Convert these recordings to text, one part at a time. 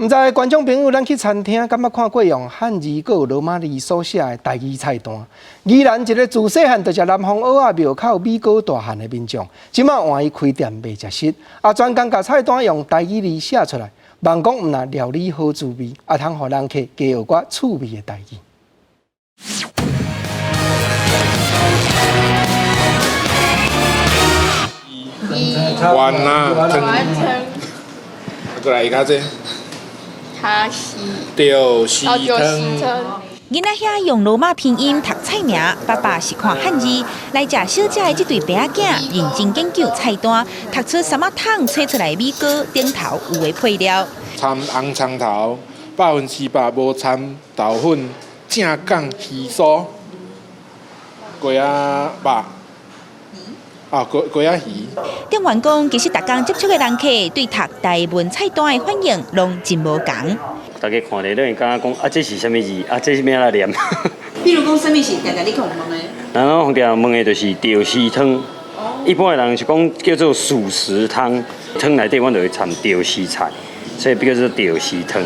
毋知觀眾朋友，咱去餐廳敢捌看過用漢字閣有羅馬字所寫的台語菜單？宜蘭一个自細漢就食南方蚵仔廟口米糕大漢的民眾，這馬換伊開店賣食食，啊專工共菜單用台語字寫出來，望講毋但料理好滋味，也通予人客加學寡趣味的台語。完啊，完成。過來較這。卡西。吊絲湯。囡仔遐用羅馬拼音讀菜名，爸爸是看漢字。來食小食的這對爸仔囝，認真研究菜單，讀出啥物通揣出來米糕頂頭有的配料。摻紅蔥頭，100%無摻豆粉，正港魚酥，雞仔肉。啊，雞雞仔魚。店員講，其實逐工接觸的人客對讀台文菜單的反應攏真無仝。大家看咧，攏會感覺講啊，這是啥物字？啊，這是欲按怎念？比如講，啥物是定定你去問的？咱攏定問的就是著絲湯。一般的人是講叫做素食湯，湯內底阮就會摻著絲菜，所以變叫做著絲湯。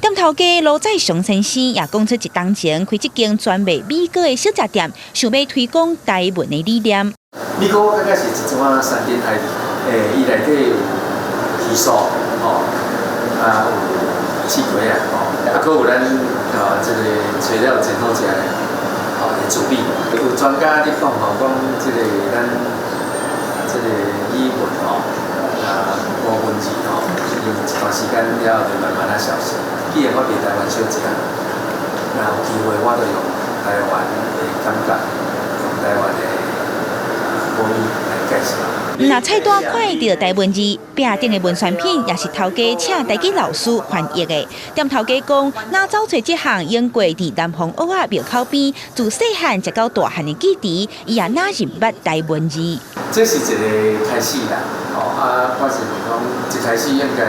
店頭家盧在雄先生也講出一冬前開這間專賣米糕的小食店，想欲推廣台文的理念。米糕剛開始一種仔山珍海味，伊內底有魚酥，吼，啊有刺雞仔，吼，啊，閣有咱啊這個材料真好食的，吼，的滋味。有專家佇講吼，講這個咱這個語文吼，啊無文字吼，伊一段時間了後就慢慢仔消失。既然我佇台灣小食，若有機會我就用台灣的感覺，用台灣的母語來介紹。毋但菜單看會著台文字，壁頂的文宣品也是頭家請台語老師翻譯的。店頭家講，若走揣這項用過佇南方蚵仔廟口邊，自細漢食到大漢的記憶，伊也若認捌台文字。這是一個開始啦，吼啊，我是講一開始應該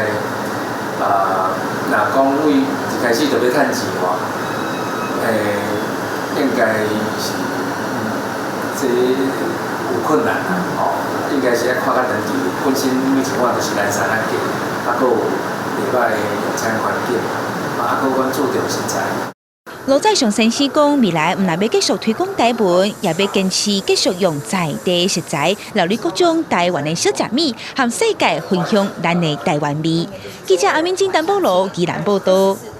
啊，若講為一開始就欲趁錢吼，應該是這有困難啦，吼，應該是愛看較長期。本身每一碗都是咱三仔價，啊，閣有袂䆀的用餐環境，啊，閣阮注重食材。盧在雄先生講，未來毋但欲繼續推廣台文，也欲堅持繼續用在地食材料理各種台灣的小食物，和世界分享咱的台灣味。記者阿敏金、丹保羅宜蘭報道。